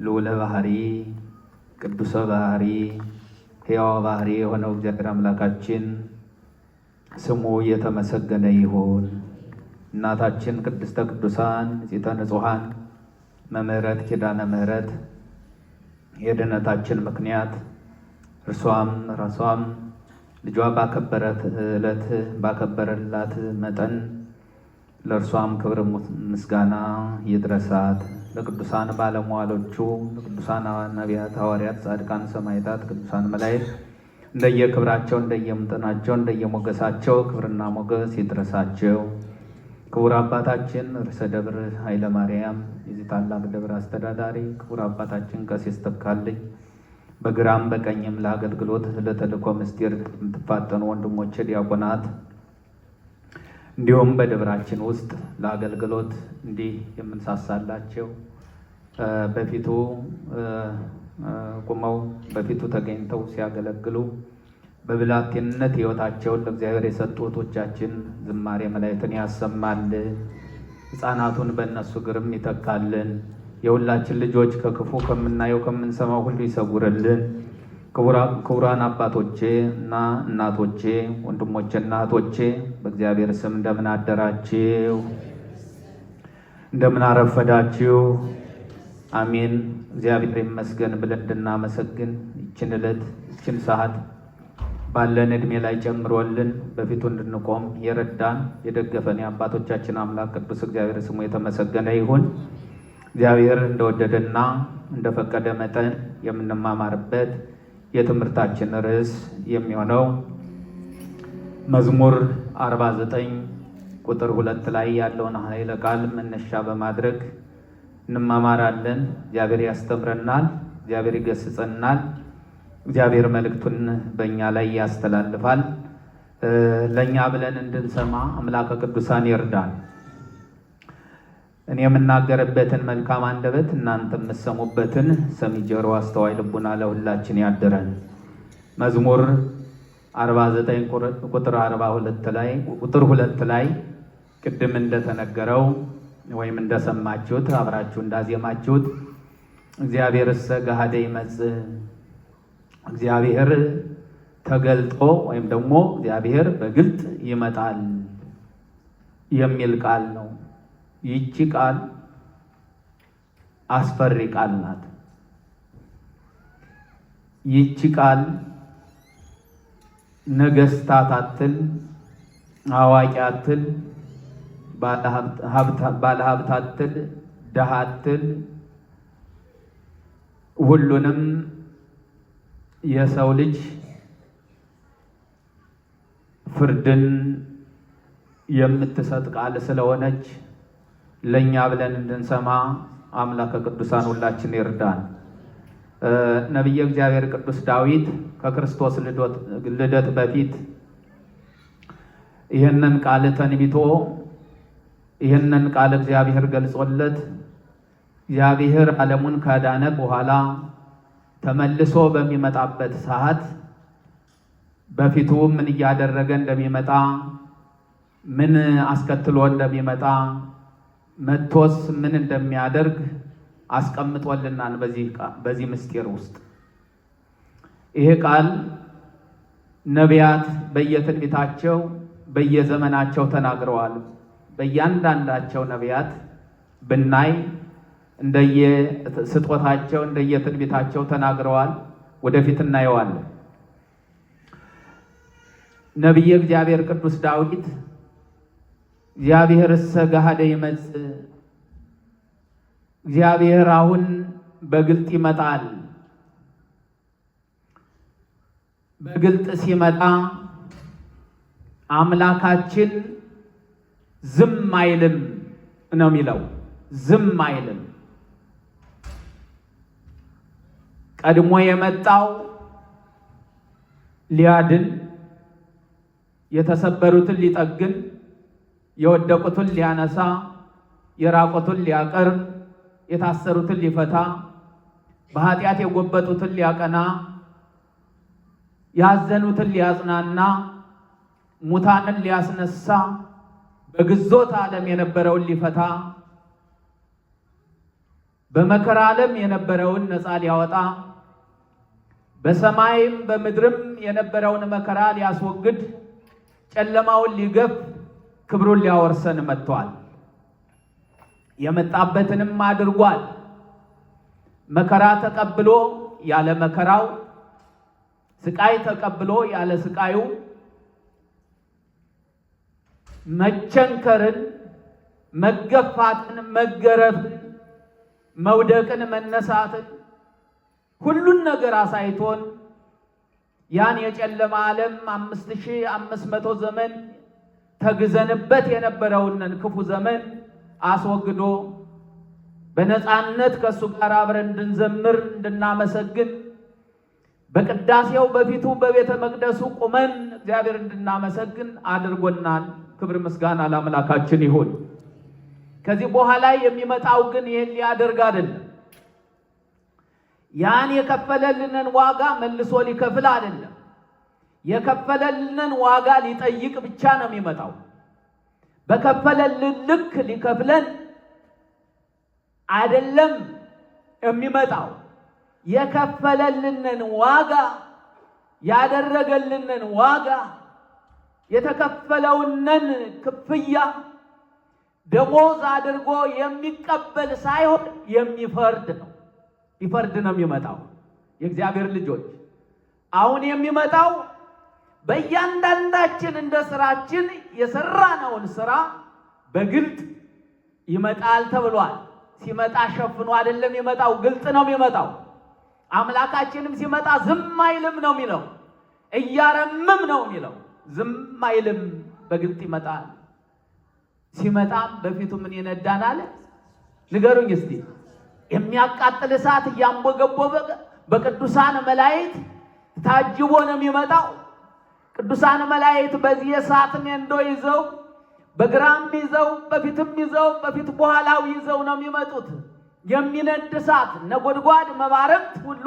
ልዑለ ባህሪ ቅዱሰ ባህሪ ሕያው ባህሪ የሆነው እግዚአብሔር አምላካችን ስሙ የተመሰገነ ይሁን። እናታችን ቅድስተ ቅዱሳን ንጽሕተ ንጹሐን መምህረት ኪዳነ ምሕረት የድኅነታችን ምክንያት እርሷም ራሷም ልጇ ባከበረት ዕለት ባከበረላት መጠን ለእርሷም ክብር ምስጋና ይድረሳት። ለቅዱሳን ባለሟሎቹ ለቅዱሳን ነቢያት፣ ሐዋርያት፣ ጻድቃን፣ ሰማዕታት፣ ቅዱሳን መላእክት እንደየክብራቸው እንደየምጠናቸው እንደየሞገሳቸው ክብርና ሞገስ ይድረሳቸው። ክቡር አባታችን ርዕሰ ደብር ኃይለ ማርያም የዚህ ታላቅ ደብር አስተዳዳሪ፣ ክቡር አባታችን ቀሲስ ተካልኝ፣ በግራም በቀኝም ለአገልግሎት ለተልእኮ ምስጢር የምትፋጠኑ ወንድሞቼ ዲያቆናት፣ እንዲሁም በደብራችን ውስጥ ለአገልግሎት እንዲህ የምንሳሳላቸው በፊቱ ቁመው በፊቱ ተገኝተው ሲያገለግሉ በብላቴንነት ሕይወታቸውን ለእግዚአብሔር የሰጡ እህቶቻችን ዝማሬ መላእክትን ያሰማል። ሕፃናቱን በእነሱ እግርም ይተካልን። የሁላችን ልጆች ከክፉ ከምናየው ከምንሰማው ሁሉ ይሰውርልን። ክቡራን አባቶቼ እና እናቶቼ፣ ወንድሞቼ እና እህቶቼ በእግዚአብሔር ስም እንደምን አደራችሁ? እንደምን አረፈዳችሁ? አሜን። እግዚአብሔር ይመስገን ብለን እንድናመሰግን ይችን ዕለት ይችን ሰዓት ባለን ዕድሜ ላይ ጨምሮልን በፊቱ እንድንቆም የረዳን የደገፈን የአባቶቻችን አምላክ ቅዱስ እግዚአብሔር ስሙ የተመሰገነ ይሁን። እግዚአብሔር እንደወደደና እንደፈቀደ መጠን የምንማማርበት የትምህርታችን ርዕስ የሚሆነው መዝሙር 49 ቁጥር 2 ላይ ያለውን ኃይለ ቃል መነሻ በማድረግ እንማማራለን። እግዚአብሔር ያስተምረናል፣ እግዚአብሔር ይገስጸናል፣ እግዚአብሔር መልእክቱን በእኛ ላይ ያስተላልፋል። ለእኛ ብለን እንድንሰማ አምላከ ቅዱሳን ይርዳን። እኔ የምናገርበትን መልካም አንደበት እናንተ የምትሰሙበትን ሰሚ ጆሮ፣ አስተዋይ ልቡና ለሁላችን ያድረን። መዝሙር 49 ቁጥር 42 ላይ ቁጥር 2 ላይ ቅድም እንደተነገረው ወይም እንደሰማችሁት አብራችሁ እንዳዜማችሁት እግዚአብሔርሰ ገሃደ ይመጽእ፣ እግዚአብሔር ተገልጦ ወይም ደግሞ እግዚአብሔር በግልጥ ይመጣል የሚል ቃል ነው። ይቺ ቃል አስፈሪ ቃል ናት። ይቺ ቃል ነገስታት አትል፣ አዋቂ አትል፣ ባለሀብት አትል፣ ድሃ አትል፣ ሁሉንም የሰው ልጅ ፍርድን የምትሰጥ ቃል ስለሆነች ለእኛ ብለን እንድንሰማ አምላከ ቅዱሳን ሁላችን ይርዳን። ነቢየ እግዚአብሔር ቅዱስ ዳዊት ከክርስቶስ ልደት በፊት ይህንን ቃል ተንቢቶ ይህንን ቃል እግዚአብሔር ገልጾለት እግዚአብሔር ዓለሙን ካዳነ በኋላ ተመልሶ በሚመጣበት ሰዓት በፊቱ ምን እያደረገ እንደሚመጣ፣ ምን አስከትሎ እንደሚመጣ፣ መጥቶስ ምን እንደሚያደርግ አስቀምጦልናል። በዚህ ምስጢር ውስጥ ይሄ ቃል ነቢያት በየትንቢታቸው በየዘመናቸው ተናግረዋል። በእያንዳንዳቸው ነቢያት ብናይ እንደየስጦታቸው እንደየትንቢታቸው ተናግረዋል። ወደፊት እናየዋለን። ነቢየ እግዚአብሔር ቅዱስ ዳዊት እግዚአብሔርሰ ገሃደ ይመጽእ፣ እግዚአብሔር አሁን በግልጥ ይመጣል። በግልጥ ሲመጣ አምላካችን ዝም አይልም ነው የሚለው። ዝም አይልም። ቀድሞ የመጣው ሊያድን፣ የተሰበሩትን ሊጠግን፣ የወደቁትን ሊያነሳ፣ የራቁትን ሊያቀርብ፣ የታሰሩትን ሊፈታ፣ በኃጢአት የጎበጡትን ሊያቀና፣ ያዘኑትን ሊያጽናና፣ ሙታንን ሊያስነሳ፣ በግዞት ዓለም የነበረውን ሊፈታ፣ በመከራ ዓለም የነበረውን ነፃ ሊያወጣ፣ በሰማይም በምድርም የነበረውን መከራ ሊያስወግድ፣ ጨለማውን ሊገፍ፣ ክብሩን ሊያወርሰን መጥቷል። የመጣበትንም አድርጓል። መከራ ተቀብሎ ያለ መከራው፣ ስቃይ ተቀብሎ ያለ ስቃዩ፣ መቸንከርን፣ መገፋትን፣ መገረፍን፣ መውደቅን፣ መነሳትን ሁሉን ነገር አሳይቶን ያን የጨለማ ዓለም 5500 ዘመን ተግዘንበት የነበረውን ክፉ ዘመን አስወግዶ በነፃነት ከእሱ ጋር አብረን እንድንዘምር፣ እንድናመሰግን፣ በቅዳሴው በፊቱ በቤተ መቅደሱ ቁመን እግዚአብሔር እንድናመሰግን አድርጎናል። ክብር ምስጋና ለአምላካችን ይሁን። ከዚህ በኋላ የሚመጣው ግን ይህን ሊያደርግ አይደለም። ያን የከፈለልንን ዋጋ መልሶ ሊከፍል አይደለም። የከፈለልንን ዋጋ ሊጠይቅ ብቻ ነው የሚመጣው። በከፈለልን ልክ ሊከፍለን አይደለም የሚመጣው። የከፈለልንን ዋጋ፣ ያደረገልንን ዋጋ፣ የተከፈለውንን ክፍያ ደሞዝ አድርጎ የሚቀበል ሳይሆን የሚፈርድ ነው። ሊፈርድ ነው የሚመጣው። የእግዚአብሔር ልጆች፣ አሁን የሚመጣው በእያንዳንዳችን እንደ ስራችን የሰራነውን ስራ በግልጥ ይመጣል ተብሏል። ሲመጣ ሸፍኖ አይደለም የሚመጣው፣ ግልጥ ነው የሚመጣው። አምላካችንም ሲመጣ ዝም አይልም ነው የሚለው፣ እያረምም ነው የሚለው። ዝም አይልም፣ በግልጥ ይመጣል። ሲመጣም በፊቱ ምን ይነዳን አለ? ንገሩኝ እስቲ። የሚያቃጥል እሳት እያንቦገቦበ በቅዱሳን መላእክት ታጅቦ ነው የሚመጣው። ቅዱሳን መላእክት በዚህ የእሳት ሜንዶ ይዘው፣ በግራም ይዘው፣ በፊትም ይዘው፣ በፊት በኋላው ይዘው ነው የሚመጡት። የሚነድ እሳት፣ ነጎድጓድ መባረክት ሁሉ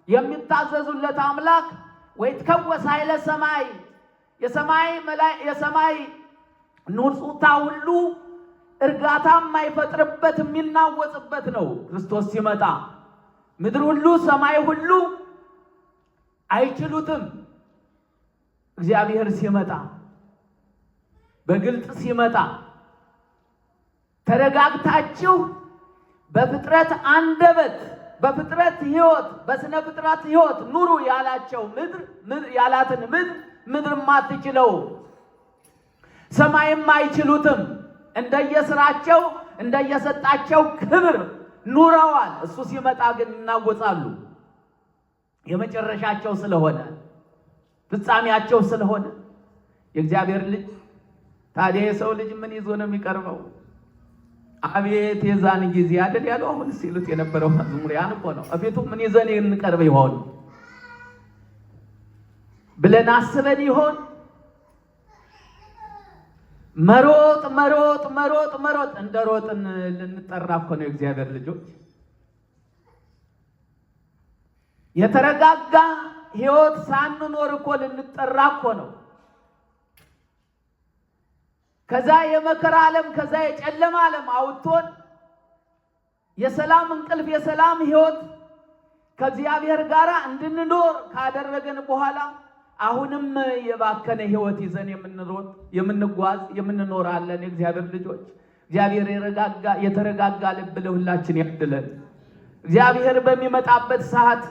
የሚታዘዙለት አምላክ፣ ወይትከወስ ኃይለ ሰማይ፣ የሰማይ ንጹታ ሁሉ እርጋታ የማይፈጥርበት፣ የሚናወጽበት ነው። ክርስቶስ ሲመጣ ምድር ሁሉ ሰማይ ሁሉ አይችሉትም። እግዚአብሔር ሲመጣ፣ በግልጽ ሲመጣ፣ ተረጋግታችሁ በፍጥረት አንደበት፣ በፍጥረት ሕይወት፣ በስነ ፍጥረት ሕይወት ኑሩ ያላቸው ምድር ያላትን ምድር፣ ምድር ማትችለው፣ ሰማይም አይችሉትም። እንደየስራቸው እንደየሰጣቸው ክብር ኑረዋል። እሱ ሲመጣ ግን ይናወጻሉ። የመጨረሻቸው ስለሆነ፣ ፍጻሜያቸው ስለሆነ። የእግዚአብሔር ልጅ፣ ታዲያ የሰው ልጅ ምን ይዞ ነው የሚቀርበው? አቤት የዛን ጊዜ አይደል ያለው? አሁን ሲሉት የነበረው መዝሙር ያን እኮ ነው። እፊቱ ምን ይዘን እንቀርብ ይሆን ብለን አስበን ይሆን? መሮጥ መሮጥ መሮጥ መሮጥ፣ እንደ ሮጥን ልንጠራ እኮ ነው። የእግዚአብሔር ልጆች፣ የተረጋጋ ሕይወት ሳንኖር እኮ ልንጠራ እኮ ነው። ከዛ የመከራ ዓለም፣ ከዛ የጨለማ ዓለም አውጥቶን የሰላም እንቅልፍ፣ የሰላም ሕይወት ከእግዚአብሔር ጋር እንድንኖር ካደረገን በኋላ አሁንም የባከነ ሕይወት ይዘን የምንሮጥ፣ የምንጓዝ፣ የምንኖራለን። የእግዚአብሔር ልጆች፣ እግዚአብሔር የረጋጋ የተረጋጋ ልብ ለሁላችን ያድለን። እግዚአብሔር በሚመጣበት ሰዓት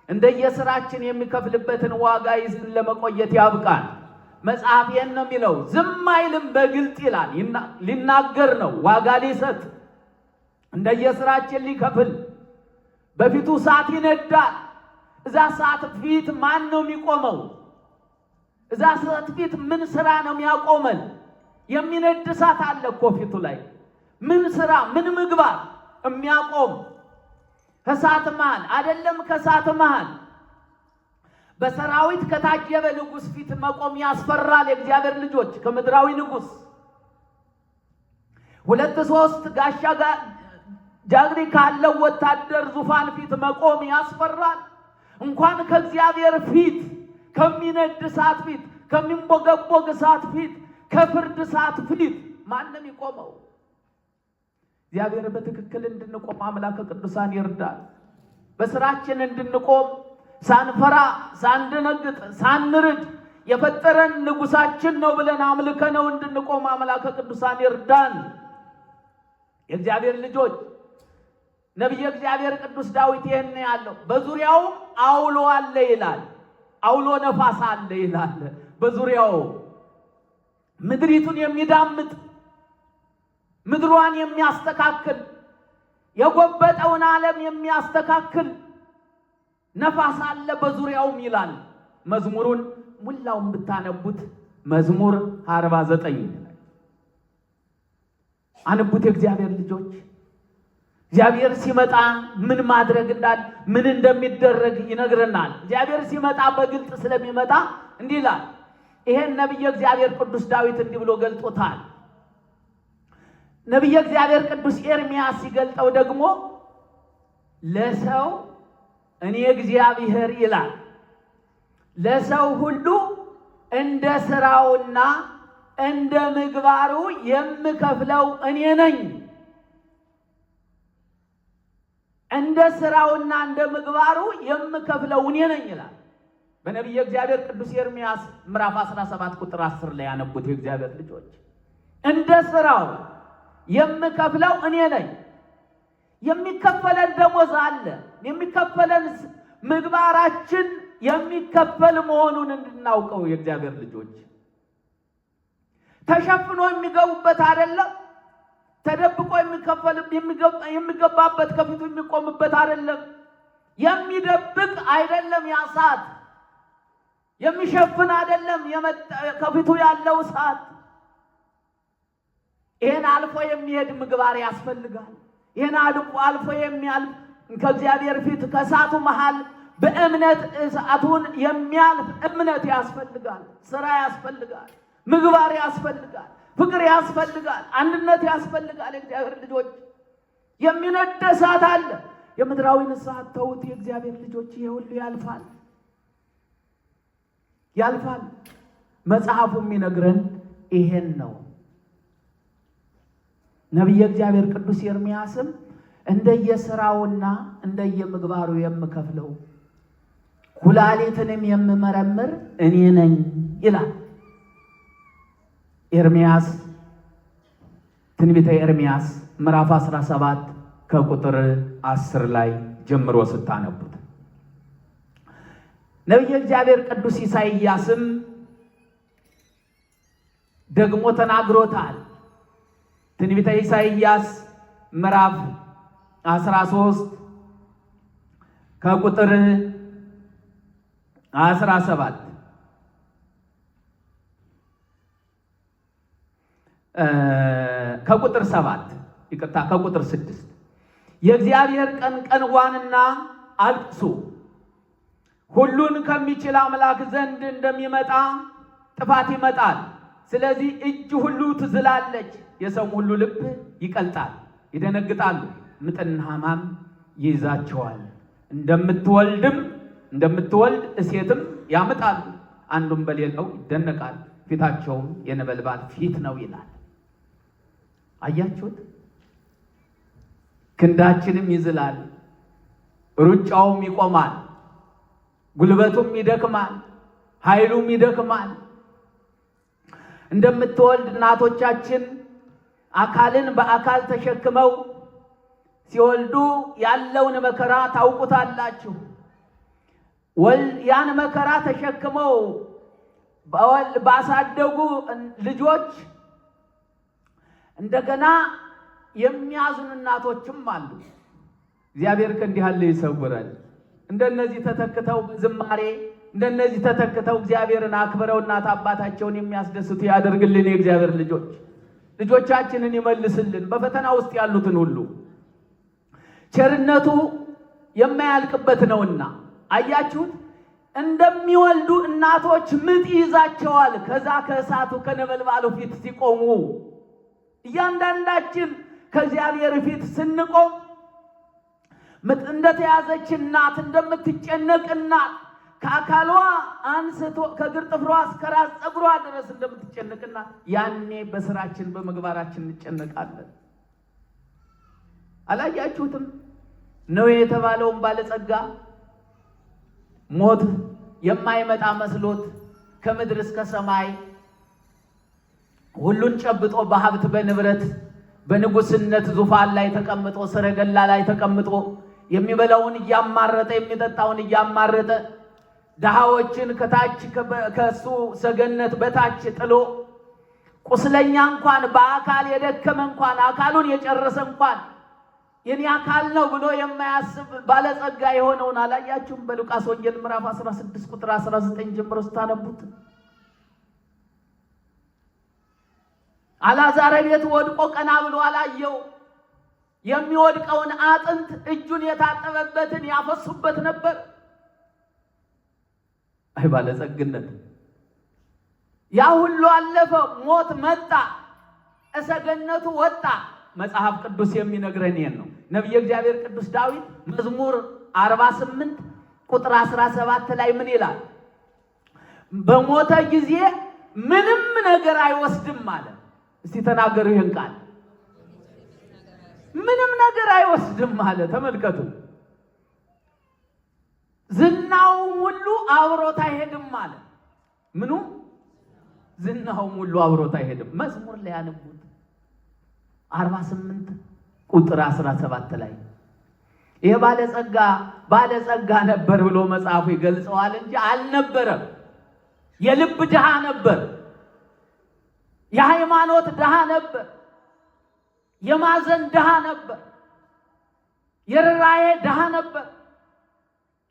እንደየስራችን የሚከፍልበትን ዋጋ ይዘን ለመቆየት ያብቃን። መጽሐፍ ይህን ነው የሚለው። ዝም አይልም፣ በግልጥ ይላል። ሊናገር ነው፣ ዋጋ ሊሰጥ፣ እንደየስራችን ሊከፍል። በፊቱ እሳት ይነዳል። እዛ እሳት ፊት ማን ነው የሚቆመው? እዛ እሳት ፊት ምን ስራ ነው የሚያቆመን? የሚነድ እሳት አለ እኮ ፊቱ ላይ። ምን ስራ፣ ምን ምግባር የሚያቆም ከእሳት መሃል? አይደለም፣ ከእሳት መሃል በሰራዊት ከታጀበ ንጉሥ ፊት መቆም ያስፈራል። የእግዚአብሔር ልጆች፣ ከምድራዊ ንጉሥ፣ ሁለት ሶስት ጋሻ ጃግሪ ካለው ወታደር ዙፋን ፊት መቆም ያስፈራል። እንኳን ከእግዚአብሔር ፊት፣ ከሚነድ እሳት ፊት፣ ከሚንቦገቦግ እሳት ፊት፣ ከፍርድ እሳት ፊት ማንም ይቆመው? እግዚአብሔር በትክክል እንድንቆም አምላከ ቅዱሳን ይርዳል። በስራችን እንድንቆም ሳንፈራ፣ ሳንደነግጥ፣ ሳንርድ የፈጠረን ንጉሳችን ነው ብለን አምልከነው እንድንቆም አምላከ ቅዱሳን ይርዳን። የእግዚአብሔር ልጆች፣ ነቢየ እግዚአብሔር ቅዱስ ዳዊት ይህን ያለው በዙሪያውም አውሎ አለ ይላል። አውሎ ነፋስ አለ ይላል። በዙሪያው ምድሪቱን የሚዳምጥ፣ ምድሯን የሚያስተካክል፣ የጎበጠውን ዓለም የሚያስተካክል ነፋስ አለ በዙሪያውም ይላል። መዝሙሩን ሙላውን ብታነቡት መዝሙር 49 አንቡት። የእግዚአብሔር ልጆች፣ እግዚአብሔር ሲመጣ ምን ማድረግ እንዳለ፣ ምን እንደሚደረግ ይነግረናል። እግዚአብሔር ሲመጣ በግልጽ ስለሚመጣ እንዲህ ይላል። ይሄን ነቢየ እግዚአብሔር ቅዱስ ዳዊት እንዲህ ብሎ ገልጦታል። ነቢየ እግዚአብሔር ቅዱስ ኤርምያስ ሲገልጠው ደግሞ ለሰው እኔ እግዚአብሔር ይላል፣ ለሰው ሁሉ እንደ ስራውና እንደ ምግባሩ የምከፍለው እኔ ነኝ። እንደ ስራውና እንደ ምግባሩ የምከፍለው እኔ ነኝ ይላል። በነቢየ እግዚአብሔር ቅዱስ ኤርምያስ ምዕራፍ 17 ቁጥር 10 ላይ ያነቡት የእግዚአብሔር ልጆች፣ እንደ ስራው የምከፍለው እኔ ነኝ። የሚከፈለን ደሞዝ አለ። የሚከፈለን ምግባራችን የሚከፈል መሆኑን እንድናውቀው የእግዚአብሔር ልጆች፣ ተሸፍኖ የሚገቡበት አይደለም። ተደብቆ የሚከፈል የሚገባበት፣ ከፊቱ የሚቆምበት አይደለም። የሚደብቅ አይደለም። ያ እሳት የሚሸፍን አይደለም። ከፊቱ ያለው እሳት ይህን አልፎ የሚሄድ ምግባር ያስፈልጋል። ይህን አልፎ የሚያልፍ፣ ከእግዚአብሔር ፊት ከእሳቱ መሃል በእምነት እሳቱን የሚያልፍ እምነት ያስፈልጋል። ስራ ያስፈልጋል። ምግባር ያስፈልጋል። ፍቅር ያስፈልጋል። አንድነት ያስፈልጋል። የእግዚአብሔር ልጆች፣ የሚነድ እሳት አለ። የምድራዊን እሳት ተውት። የእግዚአብሔር ልጆች፣ ይሄ ሁሉ ያልፋል፣ ያልፋል። መጽሐፉ የሚነግረን ይሄን ነው። ነቢየ እግዚአብሔር ቅዱስ ኤርምያስም እንደየስራውና እንደየምግባሩ የምከፍለው፣ ኩላሊትንም የምመረምር እኔ ነኝ ይላል። ኤርምያስ፣ ትንቢተ ኤርምያስ ምዕራፍ 17 ከቁጥር 10 ላይ ጀምሮ ስታነቡት፣ ነቢየ እግዚአብሔር ቅዱስ ኢሳይያስም ደግሞ ተናግሮታል። ትንቢተ ኢሳይያስ ምዕራፍ 13 ከቁጥር 17፣ ከቁጥር 7፣ ይቅርታ፣ ከቁጥር 6፣ የእግዚአብሔር ቀን ቀንዋንና አልቅሱ፣ ሁሉን ከሚችል አምላክ ዘንድ እንደሚመጣ ጥፋት ይመጣል። ስለዚህ እጅ ሁሉ ትዝላለች፣ የሰው ሁሉ ልብ ይቀልጣል፣ ይደነግጣሉ፣ ምጥና ሕማም ይይዛቸዋል። እንደምትወልድም እንደምትወልድ እሴትም ያምጣሉ፣ አንዱም በሌላው ይደነቃል፣ ፊታቸውም የነበልባል ፊት ነው ይላል። አያችሁት? ክንዳችንም ይዝላል፣ ሩጫውም ይቆማል፣ ጉልበቱም ይደክማል፣ ኃይሉም ይደክማል። እንደምትወልድ እናቶቻችን አካልን በአካል ተሸክመው ሲወልዱ ያለውን መከራ ታውቁታላችሁ። ያን መከራ ተሸክመው ባሳደጉ ልጆች እንደገና የሚያዝኑ እናቶችም አሉ። እግዚአብሔር ከእንዲህ ያለ ይሰውረን። እንደነዚህ ተተክተው ዝማሬ፣ እንደነዚህ ተተክተው እግዚአብሔርን አክብረው እናት አባታቸውን የሚያስደስቱ ያደርግልን። የእግዚአብሔር ልጆች፣ ልጆቻችንን ይመልስልን። በፈተና ውስጥ ያሉትን ሁሉ ቸርነቱ የማያልቅበት ነውና። አያችሁት? እንደሚወልዱ እናቶች ምጥ ይይዛቸዋል። ከዛ ከእሳቱ ከነበልባሉ ፊት ሲቆሙ፣ እያንዳንዳችን ከእግዚአብሔር ፊት ስንቆም ምጥ እንደተያዘች እናት፣ እንደምትጨነቅ እናት፣ ከአካሏ አንስቶ ከእግር ጥፍሯ እስከ ራስ ፀጉሯ ድረስ እንደምትጨነቅ እናት፣ ያኔ በስራችን በምግባራችን እንጨነቃለን። አላያችሁትም? ነው የተባለውን ባለጸጋ ሞት የማይመጣ መስሎት ከምድር እስከ ሰማይ ሁሉን ጨብጦ በሀብት በንብረት በንጉስነት ዙፋን ላይ ተቀምጦ ሰረገላ ላይ ተቀምጦ የሚበላውን እያማረጠ የሚጠጣውን እያማረጠ ድሃዎችን ከታች ከሱ ሰገነት በታች ጥሎ ቁስለኛ እንኳን በአካል የደከመ እንኳን አካሉን የጨረሰ እንኳን የኔ አካል ነው ብሎ የማያስብ ባለጸጋ የሆነውን አላያችሁም? በሉቃስ ወንጌል ምዕራፍ 16 ቁጥር 19 ጀምሮ ስታነቡት አልዓዛር ቤት ወድቆ ቀና ብሎ አላየው። የሚወድቀውን አጥንት እጁን የታጠበበትን ያፈሱበት ነበር። አይ ባለጸግነት! ያ ሁሉ አለፈ። ሞት መጣ፣ እሰገነቱ ወጣ። መጽሐፍ ቅዱስ የሚነግረን ይሄን ነው። ነቢየ እግዚአብሔር ቅዱስ ዳዊት መዝሙር 48 ቁጥር 17 ላይ ምን ይላል? በሞተ ጊዜ ምንም ነገር አይወስድም አለ። እስቲ ተናገሩ ይህን ቃል። ምንም ነገር አይወስድም አለ። ተመልከቱ። ዝናውም ሁሉ አብሮት አይሄድም አለ። ምኑ? ዝናውም ሁሉ አብሮት አይሄድም። መዝሙር ላይ ያነቡት 48 ቁጥር 17 ላይ ይህ ባለጸጋ ባለጸጋ ነበር ብሎ መጽሐፉ ይገልጸዋል እንጂ አልነበረም። የልብ ድሃ ነበር። የሃይማኖት ድሃ ነበር። የማዘን ድሃ ነበር። የርኅራኄ ድሃ ነበር።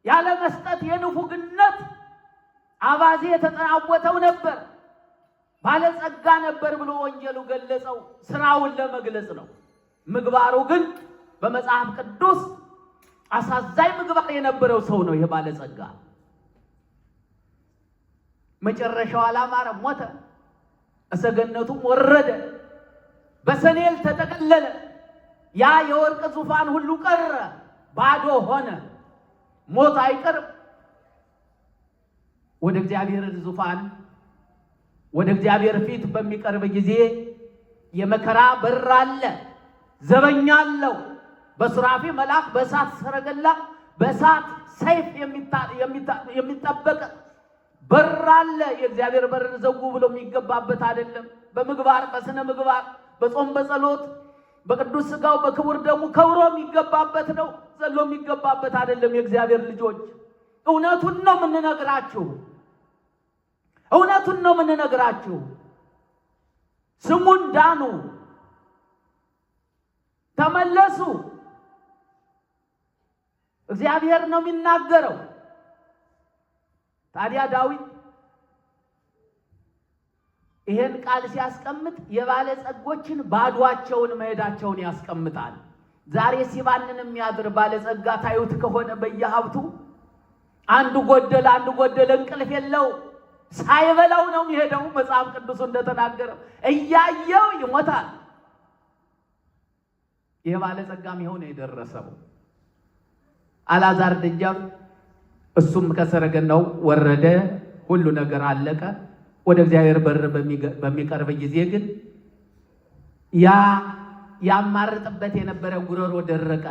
ያለ መስጠት የንፉግነት አባዜ የተጠናወተው ነበር። ባለጸጋ ነበር ብሎ ወንጌሉ ገለጸው። ስራውን ለመግለጽ ነው። ምግባሩ ግን በመጽሐፍ ቅዱስ አሳዛኝ ምግባር የነበረው ሰው ነው። ይሄ ባለጸጋ መጨረሻው አላማረም፣ ሞተ። እሰገነቱም ወረደ፣ በሰኔል ተጠቀለለ። ያ የወርቅ ዙፋን ሁሉ ቀረ፣ ባዶ ሆነ። ሞት አይቀርም። ወደ እግዚአብሔር ዙፋን ወደ እግዚአብሔር ፊት በሚቀርብ ጊዜ የመከራ በር አለ፣ ዘበኛ አለው። በሱራፊ መልአክ በእሳት ሰረገላ በእሳት ሰይፍ የሚጠበቅ በር አለ። የእግዚአብሔር በር ዘጉ ብሎ የሚገባበት አይደለም። በምግባር በስነ ምግባር በጾም በጸሎት በቅዱስ ስጋው በክቡር ደሙ ከብሮ የሚገባበት ነው። ዘሎ የሚገባበት አይደለም። የእግዚአብሔር ልጆች እውነቱን ነው የምንነግራችሁ። እውነቱን ነው የምንነግራችሁ። ስሙን ዳኑ፣ ተመለሱ። እግዚአብሔር ነው የሚናገረው። ታዲያ ዳዊት ይሄን ቃል ሲያስቀምጥ የባለጸጎችን ባዷቸውን መሄዳቸውን ያስቀምጣል። ዛሬ ሲባንን የሚያድር ባለጸጋ ታዩት ከሆነ በየሀብቱ አንዱ ጎደለ አንዱ ጎደለ፣ እንቅልፍ የለው፣ ሳይበላው ነው የሚሄደው። መጽሐፍ ቅዱሱ እንደተናገረው እያየው ይሞታል። ይህ ባለጸጋም ይኸው ነው የደረሰው። አልዓዛር ደጃፍ እሱም ከሰረገላው ወረደ፣ ሁሉ ነገር አለቀ። ወደ እግዚአብሔር በር በሚቀርብ ጊዜ ግን ያ ያማርጥበት የነበረ ጉሮሮ ደረቀ።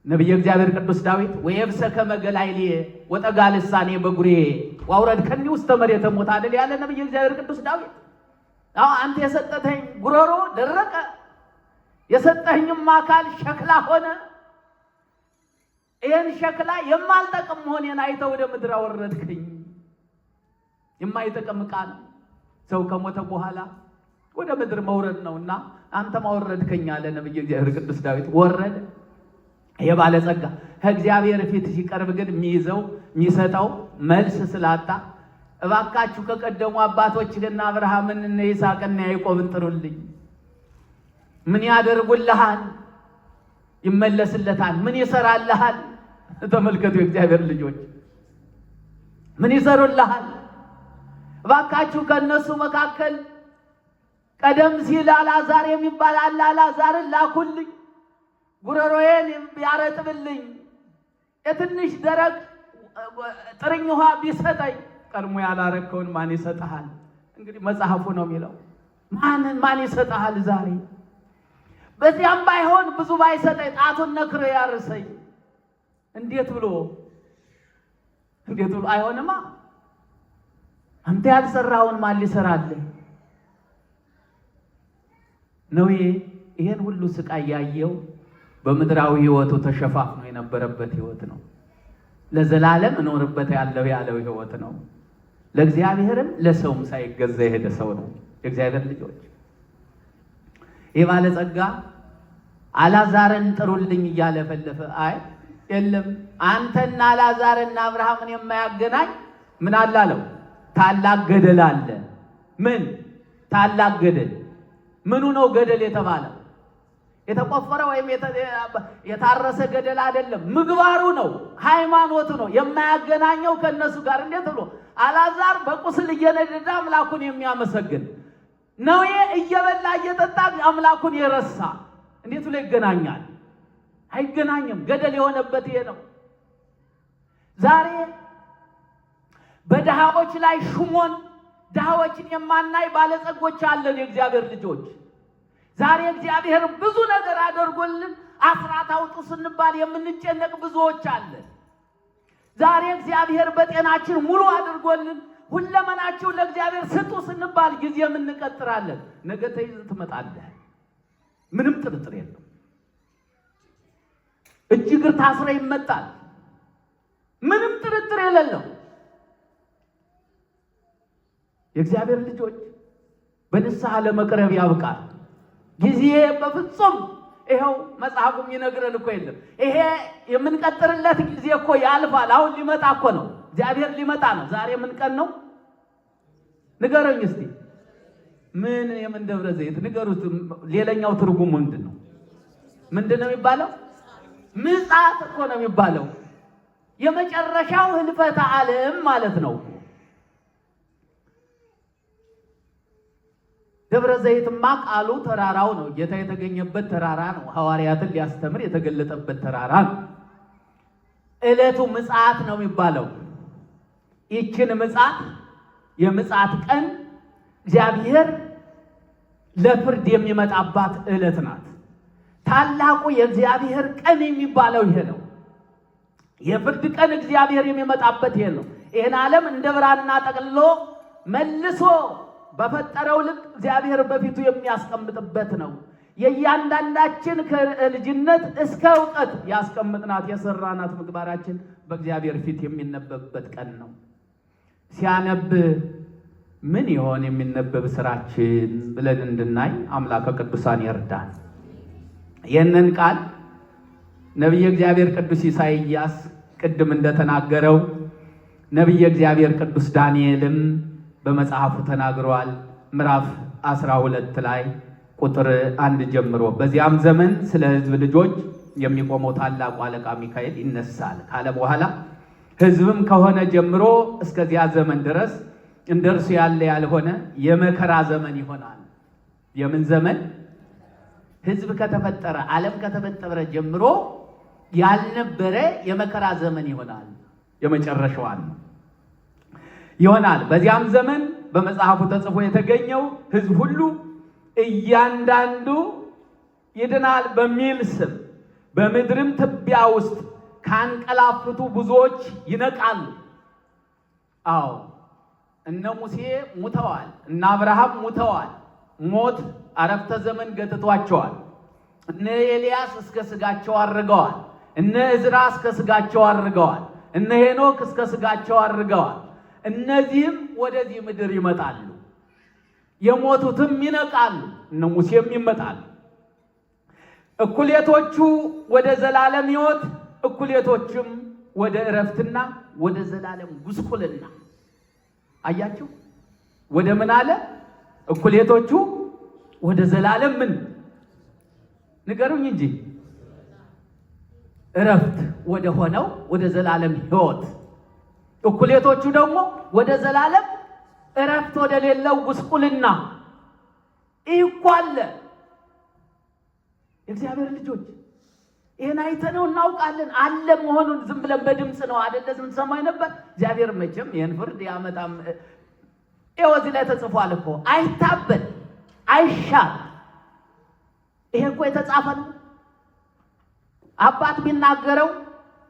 ነቢየ እግዚአብሔር ቅዱስ ዳዊት ወየብሰ ከመ ገላይልየ ወጠጋ ልሳኔ በጉሬ ወአውረድከኒ ውስተ መሬተ ሞት አይደል ያለ ነቢየ እግዚአብሔር ቅዱስ ዳዊት። አዎ አንተ የሰጠኸኝ ጉሮሮ ደረቀ፣ የሰጠኸኝም አካል ሸክላ ሆነ። ይህን ሸክላ የማልጠቅም መሆኔን አይተህ ወደ ምድር አወረድከኝ። የማይጠቅም ዕቃ ነው። ሰው ከሞተ በኋላ ወደ ምድር መውረድ ነውና አንተም አወረድከኝ አለ ነቢየ እግዚአብሔር ቅዱስ ዳዊት። ወረደ። ይሄ ባለጸጋ ከእግዚአብሔር ፊት ሲቀርብ ግን የሚይዘው የሚሰጠው መልስ ስላጣ እባካችሁ ከቀደሙ አባቶች እነ አብርሃምን እነ ይስሐቅን ያዕቆብን ጥሩልኝ። ምን ያደርጉልሃል? ይመለስለታል። ምን ይሰራልሃል? ተመልከቱ የእግዚአብሔር ልጆች ምን ይሰሩልሃል? እባካችሁ ከእነሱ መካከል ቀደም ሲል አልዓዛር የሚባል አለ፣ አልዓዛርን ላኩልኝ፣ ጉሮሮዬን ያረጥብልኝ፣ የትንሽ ደረቅ ጥርኝ ውሃ ቢሰጠኝ። ቀድሞ ያላረከውን ማን ይሰጥሃል? እንግዲህ መጽሐፉ ነው የሚለው። ማን ይሰጥሃል? ዛሬ በዚያም ባይሆን ብዙ ባይሰጠኝ ጣቱን ነክሮ ያርሰኝ። እንዴት ብሎ እንዴት ብሎ አይሆንማ። አንተ ያልሰራውን ማን ሊሰራልህ ነው? ይሄን ሁሉ ስቃይ ያየው በምድራዊ ሕይወቱ ተሸፋፍኖ የነበረበት ሕይወት ነው። ለዘላለም እኖርበት ያለው ያለው ሕይወት ነው። ለእግዚአብሔርም ለሰውም ሳይገዛ የሄደ ሰው ነው። የእግዚአብሔር ልጆች ይህ ባለጸጋ አላዛርን ጥሩልኝ እያለ ፈለፈ። አይ የለም አንተና አላዛርና አብርሃምን የማያገናኝ ምን አለ አለው? ታላቅ ገደል አለ። ምን ታላቅ ገደል? ምኑ ነው ገደል የተባለው? የተቆፈረ ወይም የታረሰ ገደል አይደለም። ምግባሩ ነው፣ ሃይማኖቱ ነው የማያገናኘው ከእነሱ ጋር። እንዴት ብሎ አላዛር በቁስል እየነደደ አምላኩን የሚያመሰግን ነው። እየበላ እየጠጣ አምላኩን የረሳ እንዴት ብሎ ይገናኛል? አይገናኝም። ገደል የሆነበት ይሄ ነው። ዛሬ በድሃዎች ላይ ሹሞን ድሃዎችን የማናይ ባለጸጎች አለን። የእግዚአብሔር ልጆች ዛሬ እግዚአብሔር ብዙ ነገር አድርጎልን አስራት አውጡ ስንባል የምንጨነቅ ብዙዎች አለን። ዛሬ እግዚአብሔር በጤናችን ሙሉ አድርጎልን ሁለመናችሁ ለእግዚአብሔር ስጡ ስንባል ጊዜ የምንቀጥራለን። ነገ ተይዘህ ትመጣለህ። ምንም ጥርጥር የለው። እጅ እግር ታስረ ይመጣል። ምንም ጥርጥር የሌለው። የእግዚአብሔር ልጆች በንስሐ ለመቅረብ ያብቃል። ጊዜ በፍጹም ይኸው መጽሐፉ የሚነግረን እኮ የለም። ይሄ የምንቀጥርለት ጊዜ እኮ ያልፋል። አሁን ሊመጣ እኮ ነው። እግዚአብሔር ሊመጣ ነው። ዛሬ ምን ቀን ነው? ንገረኝ እስቲ። ምን የምን ደብረ ዘይት ንገሩት። ሌላኛው ትርጉሙ ምንድን ነው? ምንድን ነው የሚባለው? ምጽአት እኮ ነው የሚባለው። የመጨረሻው ህልፈተ ዓለም ማለት ነው። ደብረ ዘይትማ ቃሉ ተራራው ነው። ጌታ የተገኘበት ተራራ ነው። ሐዋርያትን ሊያስተምር የተገለጠበት ተራራ ነው። ዕለቱ ምጽአት ነው የሚባለው። ይችን ምጽአት የምጽአት ቀን እግዚአብሔር ለፍርድ የሚመጣባት ዕለት ናት። ታላቁ የእግዚአብሔር ቀን የሚባለው ይሄ ነው። የፍርድ ቀን እግዚአብሔር የሚመጣበት ይሄ ነው። ይህን ዓለም እንደ ብራና ጠቅልሎ መልሶ በፈጠረው ልክ እግዚአብሔር በፊቱ የሚያስቀምጥበት ነው። የእያንዳንዳችን ከልጅነት እስከ እውቀት ያስቀምጥናት የሰራናት ምግባራችን በእግዚአብሔር ፊት የሚነበብበት ቀን ነው። ሲያነብ ምን ይሆን የሚነበብ ስራችን ብለን እንድናይ አምላከ ቅዱሳን ይርዳን። ይህንን ቃል ነቢየ እግዚአብሔር ቅዱስ ኢሳይያስ ቅድም እንደተናገረው ነቢየ እግዚአብሔር ቅዱስ ዳንኤልም በመጽሐፉ ተናግሯል። ምዕራፍ 12 ላይ ቁጥር 1 ጀምሮ በዚያም ዘመን ስለ ሕዝብ ልጆች የሚቆመው ታላቁ አለቃ ሚካኤል ይነሳል ካለ በኋላ ሕዝብም ከሆነ ጀምሮ እስከዚያ ዘመን ድረስ እንደ እርሱ ያለ ያልሆነ የመከራ ዘመን ይሆናል። የምን ዘመን? ሕዝብ ከተፈጠረ ዓለም ከተፈጠረ ጀምሮ ያልነበረ የመከራ ዘመን ይሆናል። የመጨረሻዋን ነው ይሆናል። በዚያም ዘመን በመጽሐፉ ተጽፎ የተገኘው ሕዝብ ሁሉ እያንዳንዱ ይድናል በሚል ስም በምድርም ትቢያ ውስጥ ካንቀላፍቱ ብዙዎች ይነቃሉ። አዎ እነ ሙሴ ሙተዋል፣ እነ አብርሃም ሙተዋል። ሞት አረፍተ ዘመን ገጥቷቸዋል። እነ ኤልያስ እስከ ስጋቸው አድርገዋል። እነ እዝራ እስከ ስጋቸው አድርገዋል። እነ ሄኖክ እስከ ስጋቸው አድርገዋል። እነዚህም ወደዚህ ምድር ይመጣሉ። የሞቱትም ይነቃሉ፣ እነ ሙሴም ይመጣሉ። እኩሌቶቹ ወደ ዘላለም ሕይወት፣ እኩሌቶችም ወደ እረፍትና ወደ ዘላለም ጉስቁልና። አያችሁ፣ ወደ ምን አለ? እኩሌቶቹ ወደ ዘላለም ምን ንገሩኝ እንጂ እረፍት ወደ ሆነው ወደ ዘላለም ሕይወት፣ እኩሌቶቹ ደግሞ ወደ ዘላለም እረፍት ወደ ሌለው ጉስቁልና። ይህ እኮ አለ። የእግዚአብሔር ልጆች ይህን አይተነው እናውቃለን። አለ መሆኑን ዝም ብለን በድምፅ ነው አደለ ስንሰማ ነበር። እግዚአብሔር መቼም ይህን ፍርድ ያመጣም። ይኸው እዚህ ላይ ተጽፏል እኮ አይታበል፣ አይሻር። ይሄ እኮ የተጻፈ ነው። አባት ቢናገረው፣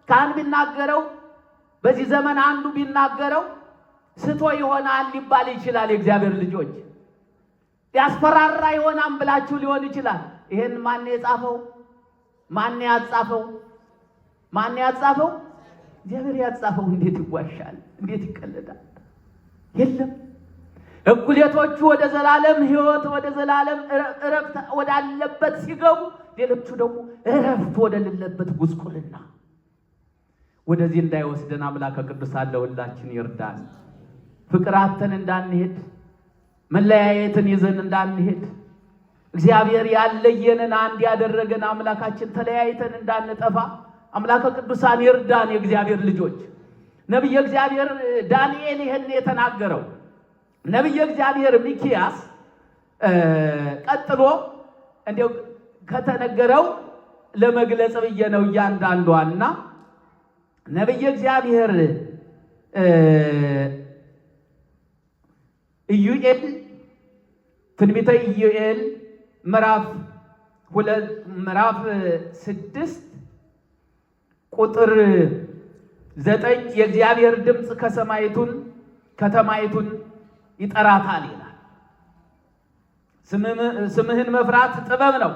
ካህን ቢናገረው፣ በዚህ ዘመን አንዱ ቢናገረው ስቶ ይሆናል ሊባል ይችላል። የእግዚአብሔር ልጆች ያስፈራራ ይሆናል ብላችሁ ሊሆን ይችላል። ይሄን ማን የጻፈው? ማን ያጻፈው? ማን ያጻፈው? እግዚአብሔር ያጻፈው። እንዴት ይዋሻል? እንዴት ይቀለዳል? የለም። እኩሌቶቹ ወደ ዘላለም ሕይወት ወደ ዘላለም እረፍት ወዳለበት ሲገቡ፣ ሌሎቹ ደግሞ እረፍት ወደሌለበት ጉስቁልና። ወደዚህ እንዳይወስደን አምላከ ቅዱሳን ለሁላችን ይርዳን። ፍቅር አጥተን እንዳንሄድ፣ መለያየትን ይዘን እንዳንሄድ፣ እግዚአብሔር ያለየንን አንድ ያደረገን አምላካችን ተለያይተን እንዳንጠፋ አምላከ ቅዱሳን ይርዳን። የእግዚአብሔር ልጆች፣ ነቢየ እግዚአብሔር ዳንኤል ይህን የተናገረው፣ ነቢየ እግዚአብሔር ሚኪያስ ቀጥሎ እንዲያው ከተነገረው ለመግለጽ ብዬ ነው እያንዳንዷና፣ ነቢየ እግዚአብሔር ኢዩኤል፣ ትንቢተ ኢዩኤል ምዕራፍ 2፣ ምዕራፍ 6 ቁጥር 9 የእግዚአብሔር ድምፅ ከሰማይቱን ከተማይቱን ይጠራታል ይላል። ስምህን መፍራት ጥበብ ነው፣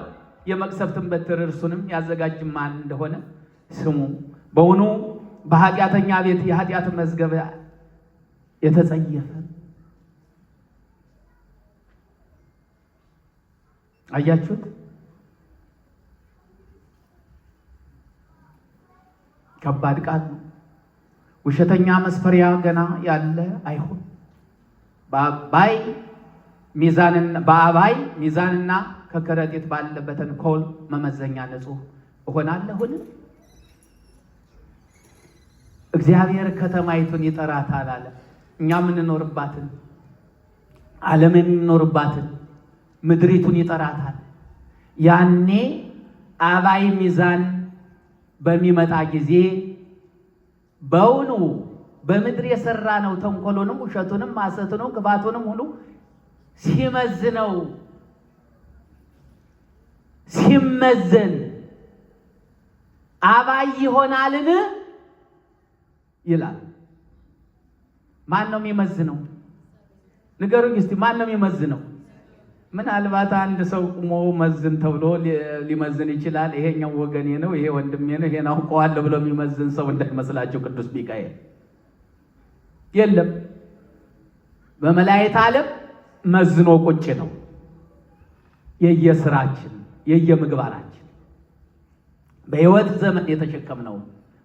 የመቅሰፍትን በትር እርሱንም ያዘጋጅ ማን እንደሆነ ስሙ። በውኑ በኃጢአተኛ ቤት የኃጢአት መዝገብ የተጸየፈ። አያችሁት? ከባድ ቃል ነው። ውሸተኛ መስፈሪያ ገና ያለ አይሆን። በአባይ ሚዛንና ከከረጢት ባለ በተንኮል መመዘኛ ንጹሕ እሆናለሁን? እግዚአብሔር ከተማይቱን ይጠራታል አለ። እኛ የምንኖርባትን፣ ዓለም የሚኖርባትን ምድሪቱን ይጠራታል። ያኔ አባይ ሚዛን በሚመጣ ጊዜ በውኑ በምድር የሰራ ነው ተንኮሉንም፣ ውሸቱንም፣ ሐሰቱንም፣ ክፋቱንም ሁሉ ሲመዝነው፣ ሲመዘን አባይ ይሆናልን ይላል። ማን ነው የሚመዝነው? ንገሩኝ እስቲ፣ ማን ነው የሚመዝነው? ምናልባት አንድ ሰው ቁሞ መዝን ተብሎ ሊመዝን ይችላል። ይሄኛው ወገኔ ነው፣ ይሄ ወንድሜ ነው፣ ይሄን አውቀዋለሁ ብሎ የሚመዝን ሰው እንዳይመስላቸው ቅዱስ ሚካኤል የለም። በመላእክት ዓለም መዝኖ ቁጭ ነው። የየስራችን የየምግባራችን በሕይወት ዘመን የተሸከምነው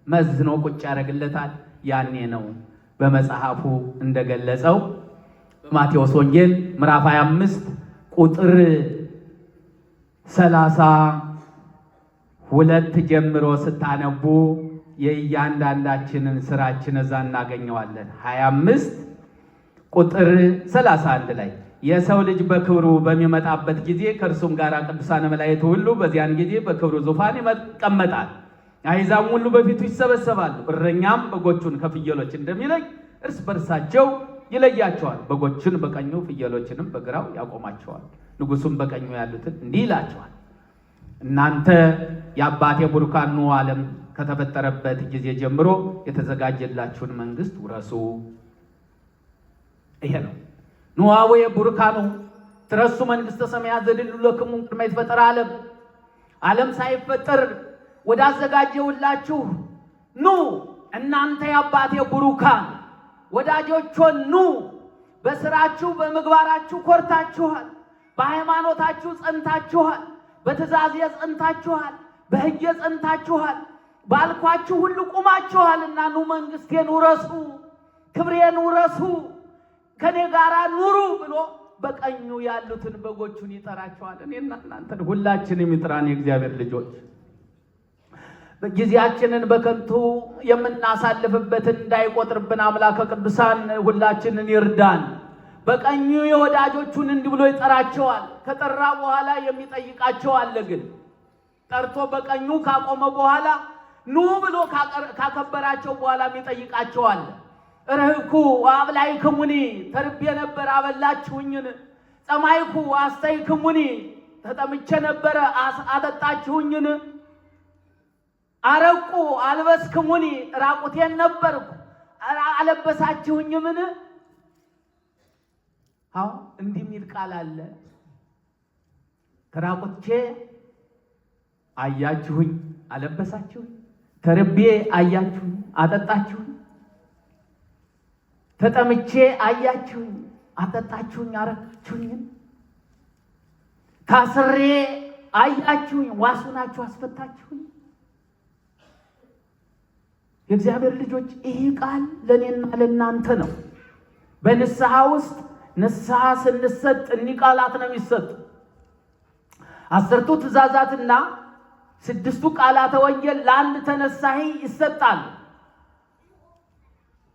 መዝኖ ቁጭ ያደርግለታል። ያኔ ነው በመጽሐፉ እንደገለጸው በማቴዎስ ወንጌል ምዕራፍ 25 ቁጥር 32 ጀምሮ ስታነቡ የእያንዳንዳችንን ስራችን እዛ እናገኘዋለን። 25 ቁጥር 31 ላይ የሰው ልጅ በክብሩ በሚመጣበት ጊዜ ከእርሱም ጋር ቅዱሳን መላእክት ሁሉ በዚያን ጊዜ በክብሩ ዙፋን ይቀመጣል። አሕዛብ ሁሉ በፊቱ ይሰበሰባሉ። እረኛም በጎቹን ከፍየሎች እንደሚለይ እርስ በርሳቸው ይለያቸዋል። በጎችን በቀኙ ፍየሎችንም በግራው ያቆማቸዋል። ንጉሡም በቀኙ ያሉትን እንዲህ ይላቸዋል፣ እናንተ የአባቴ ቡሩካን ኑ፣ ዓለም ከተፈጠረበት ጊዜ ጀምሮ የተዘጋጀላችሁን መንግስት ውረሱ። ይሄ ነው። ኑ አቡየ ቡሩካኑ ትረሱ መንግስተ ሰማያት ዘድሉ ለክሙ ቅድመ ይትፈጠር ዓለም፣ ዓለም ሳይፈጠር ወዳዘጋጀውላችሁ ኑ፣ እናንተ የአባቴ ቡሩካን ወዳጆች ኑ። በስራችሁ በምግባራችሁ ኮርታችኋል፣ በሃይማኖታችሁ ጸንታችኋል፣ በትእዛዜ ጸንታችኋል፣ በሕጌ ጸንታችኋል፣ ባልኳችሁ ሁሉ ቁማችኋልና ኑ መንግስቴን ውረሱ፣ ክብሬን ውረሱ፣ ከኔ ጋር ኑሩ ብሎ በቀኙ ያሉትን በጎቹን ይጠራቸዋል። እኔና እናንተን ሁላችንም ይጥራን የእግዚአብሔር ልጆች። ጊዜያችንን በከንቱ የምናሳልፍበትን እንዳይቆጥርብን አምላከ ቅዱሳን ሁላችንን ይርዳን። በቀኙ የወዳጆቹን እንዲህ ብሎ ይጠራቸዋል። ከጠራ በኋላ የሚጠይቃቸው አለ። ግን ጠርቶ በቀኙ ካቆመ በኋላ፣ ኑ ብሎ ካከበራቸው በኋላ የሚጠይቃቸው አለ። ርህብኩ ወአብላዕክሙኒ፣ ተርቤ ነበር አበላችሁኝን፣ ጸማዕኩ ወአስተይክሙኒ፣ ተጠምቼ ነበረ አጠጣችሁኝን? አረቁ አልበስክሙኒ፣ ራቁቴን ነበርኩ አለበሳችሁኝምን? አዎ እንዲህ የሚል ቃል አለ። ተራቁቼ አያችሁኝ፣ አለበሳችሁኝ። ተርቤ አያችሁኝ፣ አጠጣችሁኝ። ተጠምቼ አያችሁኝ፣ አጠጣችሁኝ፣ አረካችሁኝን። ታስሬ አያችሁኝ፣ ዋስ ሆናችሁ አስፈታችሁኝ። የእግዚአብሔር ልጆች ይህ ቃል ለእኔና ለእናንተ ነው። በንስሐ ውስጥ ንስሐ ስንሰጥ እኒህ ቃላት ነው የሚሰጡ። 10ቱ ትእዛዛትና 6ቱ ቃላተ ወንጌል ለአንድ ተነሳሂ ይሰጣሉ።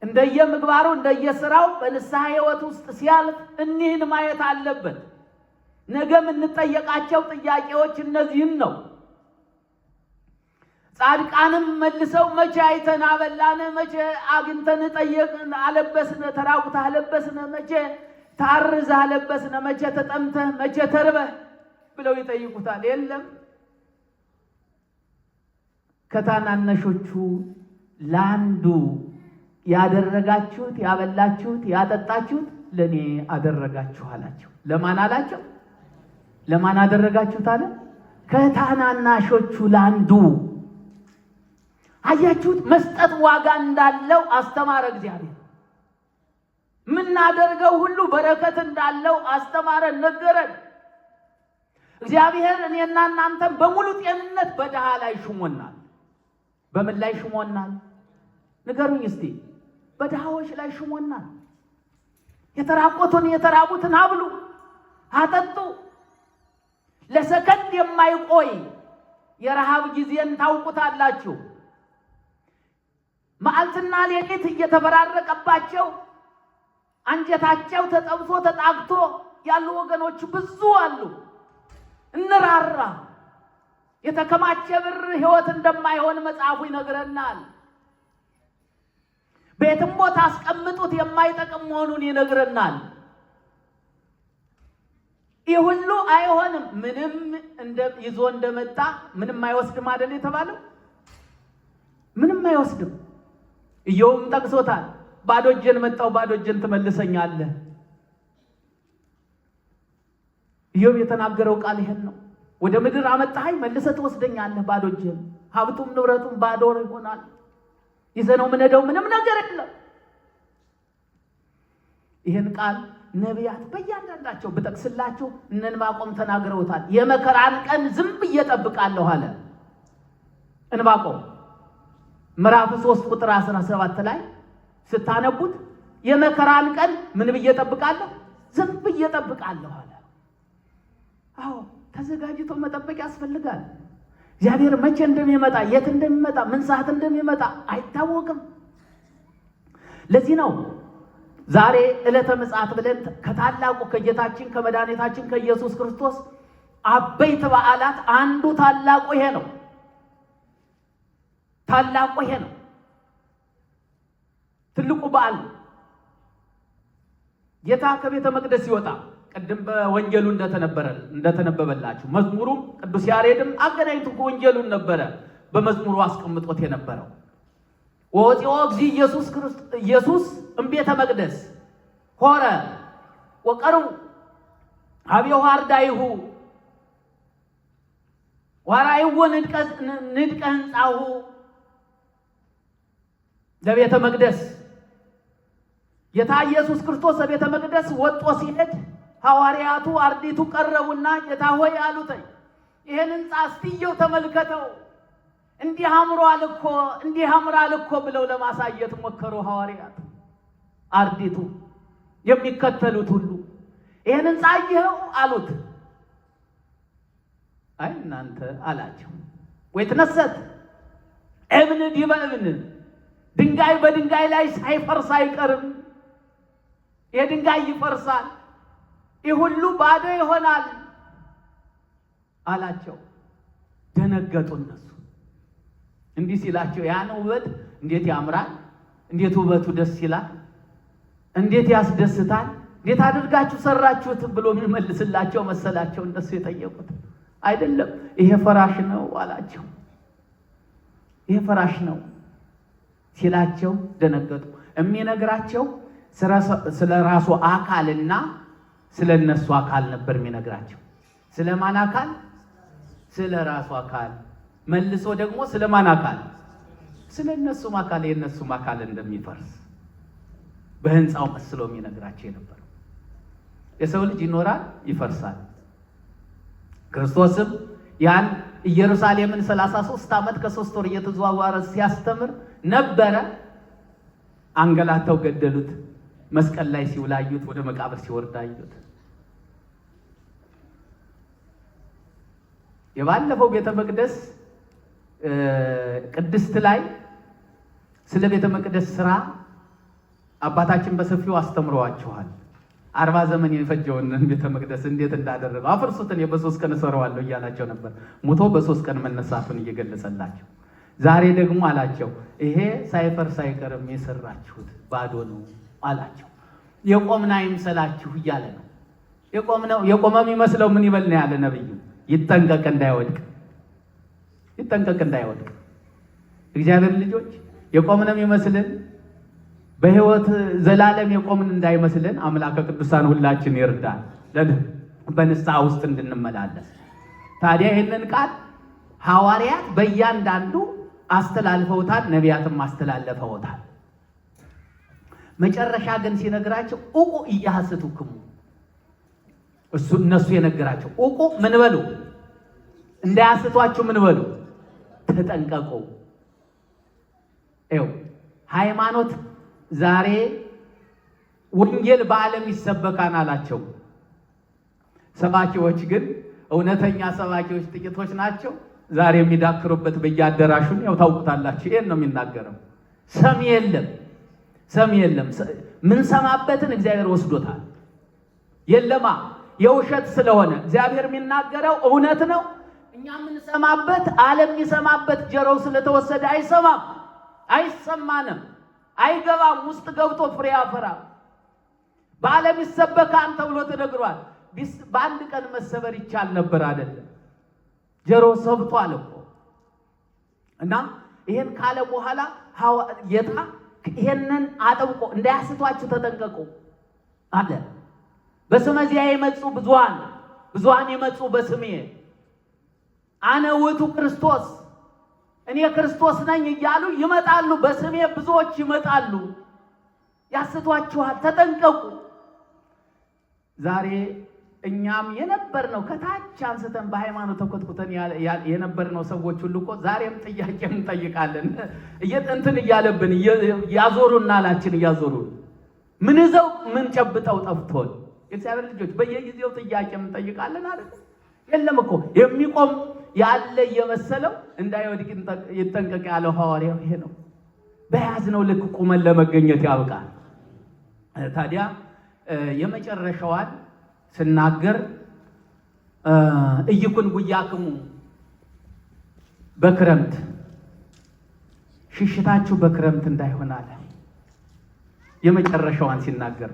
እንደየምግባሩ እንደየስራው በንስሐ ሕይወት ውስጥ ሲያልፍ እኒህን ማየት አለበት። ነገ የምንጠየቃቸው ጥያቄዎች እነዚህን ነው። ጻድቃንም መልሰው መቼ አይተን አበላን፣ መቼ አግኝተን ጠየቅን፣ አለበስን፣ ተራቁተህ አለበስን፣ መቼ ታርዘህ አለበስን፣ መቼ ተጠምተህ፣ መቼ ተርበህ ብለው ይጠይቁታል። የለም ከታናናሾቹ ለአንዱ ያደረጋችሁት፣ ያበላችሁት፣ ያጠጣችሁት ለኔ አደረጋችሁ አላቸው። ለማን አላቸው? ለማን አደረጋችሁት አለ? ከታናናሾቹ ለአንዱ። አያችሁት? መስጠት ዋጋ እንዳለው አስተማረ እግዚአብሔር። ምናደርገው ሁሉ በረከት እንዳለው አስተማረን፣ ነገረን። እግዚአብሔር እኔና እናንተም በሙሉ ጤንነት በድሃ ላይ ሹሞናል። በምን ላይ ሹሞናል? ንገሩኝ እስቲ። በድሃዎች ላይ ሹሞናል። የተራቆቱን የተራቡትን አብሉ፣ አጠጡ። ለሰከንድ የማይቆይ የረሃብ ጊዜን ታውቁታላችሁ። መዓልትና ሌሊት እየተፈራረቀባቸው አንጀታቸው ተጠብሶ ተጣግቶ ያሉ ወገኖች ብዙ አሉ። እንራራ። የተከማቸ ብር ሕይወት እንደማይሆን መጽሐፉ ይነግረናል። ቤትም ቦታ አስቀምጡት የማይጠቅም መሆኑን ይነግረናል። ይህ ሁሉ አይሆንም። ምንም ይዞ እንደመጣ ምንም አይወስድም አይደል የተባለው? ምንም አይወስድም። ኢዮብም ጠቅሶታል። ባዶ እጄን መጣው፣ ባዶ እጄን ትመልሰኛለህ። ኢዮብ የተናገረው ቃል ይሄን ነው። ወደ ምድር አመጣኸኝ መልሰህ ትወስደኛለህ ባዶ እጄን። ሀብቱም ንብረቱም ባዶ ይሆናል። ይዘነው ምንሄደው ምንም ነገር የለም። ይሄን ቃል ነቢያት በእያንዳንዳቸው ብጠቅስላቸው እነ ዕንባቆም ተናግረውታል። የመከራን ቀን ዝም ብዬ እጠብቃለሁ አለ ዕንባቆም። ምዕራፍ 3 ቁጥር 17 ላይ ስታነቡት የመከራን ቀን ምን ብዬ እጠብቃለሁ? ዝም ብዬ እጠብቃለሁ አለ። አዎ ተዘጋጅቶ መጠበቅ ያስፈልጋል። እግዚአብሔር መቼ እንደሚመጣ፣ የት እንደሚመጣ፣ ምን ሰዓት እንደሚመጣ አይታወቅም። ለዚህ ነው ዛሬ ዕለተ ምጽአት ብለን ከታላቁ ከጌታችን ከመድኃኒታችን ከኢየሱስ ክርስቶስ አበይት በዓላት አንዱ ታላቁ ይሄ ነው። ታላቁ ይሄ ነው። ትልቁ በዓል ጌታ ከቤተ መቅደስ ሲወጣ ቅድም በወንጌሉ እንደተነበበላችሁ መዝሙሩም ቅዱስ ያሬድም አገናኝቶ ወንጌሉን ነበረ በመዝሙሩ አስቀምጦት የነበረው። ወፂኦ እግዚእ ኢየሱስ ክርስቶስ ኢየሱስ እምቤተ መቅደስ ሆረ ወቀርቡ ኀቤሁ አርዳኢሁ ወአርአይዎ ንድቀ ሕንጻሁ ለቤተ መቅደስ። ጌታ ኢየሱስ ክርስቶስ ለቤተ መቅደስ ወጥቶ ሲሄድ ሐዋርያቱ አርዲቱ ቀረቡና ጌታ ሆይ አሉት፣ ይሄን ሕንጻ እስቲየው ተመልከተው፣ እንዲህ አምሯል እኮ እንዲህ አምራል እኮ ብለው ለማሳየት ሞከሩ። ሐዋርያቱ አርዲቱ የሚከተሉት ሁሉ ይሄን ሕንጻ አየኸው አሉት። አይ እናንተ አላቸው፣ ወይትነሰት እብን ዲበ እብን፣ ድንጋይ በድንጋይ ላይ ሳይፈርስ አይቀርም። የድንጋይ ይፈርሳል፣ ይህ ሁሉ ባዶ ይሆናል አላቸው። ደነገጡ እነሱ። እንዲህ ሲላቸው ያን ውበት እንዴት ያምራል፣ እንዴት ውበቱ ደስ ይላል፣ እንዴት ያስደስታል። እንዴት አድርጋችሁ ሰራችሁት ብሎ የሚመልስላቸው መሰላቸው? እነሱ የጠየቁት አይደለም። ይሄ ፈራሽ ነው አላቸው። ይሄ ፈራሽ ነው ሲላቸው ደነገጡ። የሚነግራቸው ስለ ራሱ አካልና ስለ እነሱ አካል ነበር የሚነግራቸው። ስለ ማን አካል? ስለ ራሱ አካል። መልሶ ደግሞ ስለ ማን አካል? ስለ እነሱም አካል፣ የእነሱም አካል እንደሚፈርስ በህንፃው መስሎ የሚነግራቸው የነበረው። የሰው ልጅ ይኖራል፣ ይፈርሳል። ክርስቶስም ያን ኢየሩሳሌምን 33 ዓመት ከ3 ወር እየተዘዋወረ ሲያስተምር ነበረ። አንገላተው ገደሉት። መስቀል ላይ ሲውላዩት፣ ወደ መቃብር ሲወርድ አዩት። የባለፈው ቤተ መቅደስ ቅድስት ላይ ስለ ቤተ መቅደስ ስራ አባታችን በሰፊው አስተምረዋችኋል። 40 ዘመን የፈጀውን ቤተ መቅደስ እንዴት እንዳደረገው አፍርሱት፣ እኔ በ3 ቀን እሰራዋለሁ እያላቸው ነበር። ሙቶ በ3 ቀን መነሳቱን እየገለጸላቸው፣ ዛሬ ደግሞ አላቸው ይሄ ሳይፈርስ አይቀርም የሰራችሁት ባዶ ነው አላቸው። የቆምን አይምሰላችሁ እያለ ነው። የቆመ የሚመስለው ምን ይበል ነው ያለ ነብዩ። ይጠንቀቅ እንዳይወድቅ፣ ይጠንቀቅ እንዳይወድቅ። እግዚአብሔር ልጆች የቆምን የሚመስልን በህይወት ዘላለም የቆምን እንዳይመስልን አምላከ ቅዱሳን ሁላችን ይርዳል፣ በንስሐ ውስጥ እንድንመላለስ። ታዲያ ይህንን ቃል ሐዋርያት በእያንዳንዱ አስተላልፈውታል፣ ነቢያትም አስተላልፈውታል። መጨረሻ ግን ሲነግራቸው ኡቁ ኢያሐስቱክሙ፣ እሱ እነሱ የነገራቸው ኡቁ ምን በሉ እንዳያስቷችሁ ምን በሉ ተጠንቀቁ። ይኸው ሃይማኖት ዛሬ ወንጌል በዓለም ይሰበካል አላቸው። ሰባኪዎች ግን እውነተኛ ሰባኪዎች ጥቂቶች ናቸው። ዛሬ የሚዳክሩበት በየአዳራሹን ያው ታውቁታላችሁ። ይሄን ነው የሚናገረው። ሰሚ የለም፣ ሰሚ የለም። ምን ሰማበትን እግዚአብሔር ወስዶታል። የለማ የውሸት ስለሆነ እግዚአብሔር የሚናገረው እውነት ነው። እኛ የምንሰማበት ዓለም የሚሰማበት ጆሮው ስለተወሰደ አይሰማም፣ አይሰማንም፣ አይገባም። ውስጥ ገብቶ ፍሬ ያፈራ። በዓለም ይሰበካል ተብሎ ተነግሯል። በአንድ ቀን መሰበር ይቻል ነበር አይደለም? ጆሮ ሰብቷል እኮ። እና ይሄን ካለ በኋላ ጌታ ይሄንን አጥብቆ እንዳያስቷችሁ ተጠንቀቁ አለ። በስመ ዚአየ ይመጹ ብዙኃን፣ ብዙኃን ይመጹ በስሜ፣ አነ ውእቱ ክርስቶስ፣ እኔ ክርስቶስ ነኝ እያሉ ይመጣሉ። በስሜ ብዙዎች ይመጣሉ፣ ያስቷችኋል፣ ተጠንቀቁ። ዛሬ እኛም የነበርነው ከታች አንስተን በሃይማኖት ተኮትኩተን የነበርነው ሰዎች ሁሉ እኮ ዛሬም ጥያቄ እንጠይቃለን። እንትን እያለብን ያዞሩና አላችን እያዞሩ ምን ይዘው ምን ጨብጠው ጠፍቶን የእግዚአብሔር ልጆች በየጊዜው ጥያቄ እንጠይቃለን አይደል? የለም እኮ የሚቆም ያለ እየመሰለው እንዳይወድቅ ይጠንቀቅ ያለው ሐዋርያው ይሄ ነው። በያዝነው ልክ ቁመን ለመገኘት ያብቃል። ታዲያ የመጨረሻዋን ስናገር እይኩን ጉያክሙ በክረምት ሽሽታችሁ በክረምት እንዳይሆን አለ። የመጨረሻዋን ሲናገር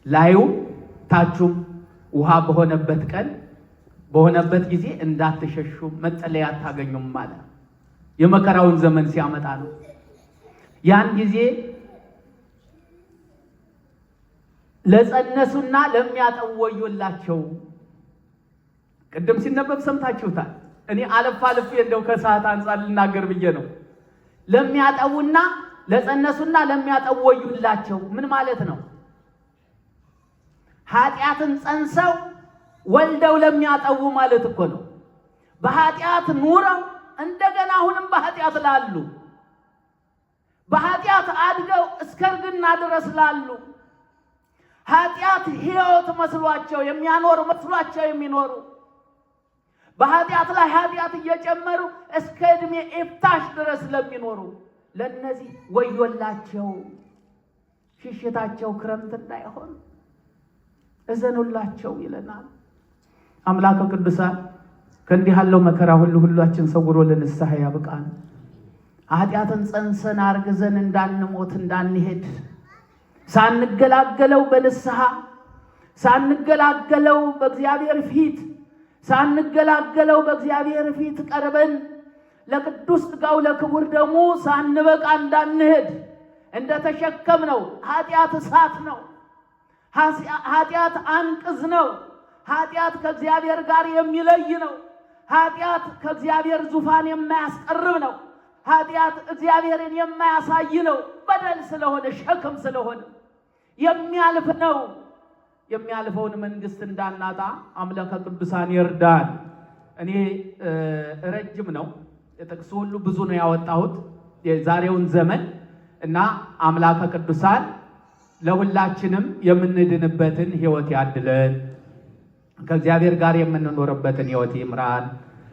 ላዩ ታቹም ውሃ በሆነበት ቀን በሆነበት ጊዜ እንዳትሸሹ መጠለያ አታገኙም አለ። የመከራውን ዘመን ሲያመጣ ነው። ያን ጊዜ ለጸነሱና ለሚያጠቡ ወዮላቸው። ቅድም ሲነበብ ሰምታችሁታል። እኔ አለፍ አለፍ እንደው ከሰዓት አንጻር ልናገር ብዬ ነው። ለሚያጠቡና ለጸነሱና ለሚያጠቡ ወዮላቸው ምን ማለት ነው? ኃጢአትን ጸንሰው ወልደው ለሚያጠቡ ማለት እኮ ነው። በኃጢአት ኑረው እንደገና አሁንም በኃጢአት ላሉ፣ በኃጢአት አድገው እስከ እርግና ድረስ ላሉ፣ ኃጢአት ሕይወት መስሏቸው የሚያኖሩ መስሏቸው የሚኖሩ፣ በኃጢአት ላይ ኃጢአት እየጨመሩ እስከ ዕድሜ ኤፍታሽ ድረስ ለሚኖሩ ለእነዚህ ወዮላቸው። ሽሽታቸው ክረምት እንዳይሆን እዘኑላቸው ይለናል። አምላከ ቅዱሳን ከእንዲህ ያለው መከራ ሁሉ ሁላችን ሰውሮ ለንስሐ ያብቃን። ኃጢአትን ጸንሰን አርግዘን እንዳንሞት እንዳንሄድ፣ ሳንገላገለው በንስሐ፣ ሳንገላገለው በእግዚአብሔር ፊት፣ ሳንገላገለው በእግዚአብሔር ፊት ቀርበን ለቅዱስ ሥጋው ለክቡር ደሙ ሳንበቃ እንዳንሄድ እንደተሸከምነው። ኃጢአት እሳት ነው። ኃጢአት አንቅዝ ነው። ኃጢአት ከእግዚአብሔር ጋር የሚለይ ነው። ኃጢአት ከእግዚአብሔር ዙፋን የማያስቀርብ ነው። ኃጢአት እግዚአብሔርን የማያሳይ ነው። በደል ስለሆነ፣ ሸክም ስለሆነ የሚያልፍ ነው። የሚያልፈውን መንግስት እንዳናጣ አምላከ ቅዱሳን ይርዳን። እኔ ረጅም ነው፣ ጥቅሱ ሁሉ ብዙ ነው ያወጣሁት የዛሬውን ዘመን እና አምላከ ቅዱሳን ለሁላችንም የምንድንበትን ሕይወት ያድለን። ከእግዚአብሔር ጋር የምንኖርበትን ሕይወት ይምራን።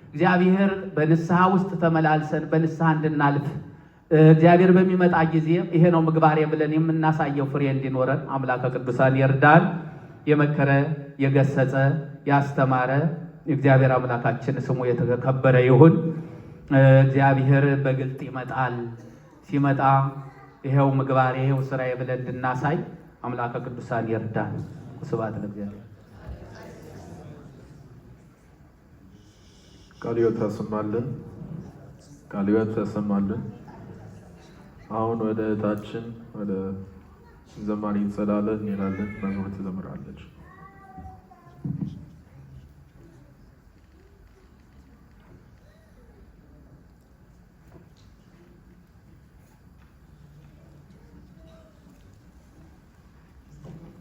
እግዚአብሔር በንስሐ ውስጥ ተመላልሰን በንስሐ እንድናልፍ፣ እግዚአብሔር በሚመጣ ጊዜ ይሄ ነው ምግባሬ ብለን የምናሳየው ፍሬ እንዲኖረን አምላከ ቅዱሳን ይርዳን። የመከረ፣ የገሰጸ፣ ያስተማረ እግዚአብሔር አምላካችን ስሙ የተከበረ ይሁን። እግዚአብሔር በግልጥ ይመጣል። ሲመጣ ይሄው ምግባሬ፣ ይሄው ስራዬ ብለን እንድናሳይ አምላከ ቅዱሳን ይርዳን። ስብሐት ለእግዚአብሔር። ቃለ ሕይወት ያሰማልን። ቃለ ሕይወት ያሰማልን። አሁን ወደ እህታችን ወደ ዘማሪ ጸዳለ እንሄዳለን። መዝሙር ትዘምራለች።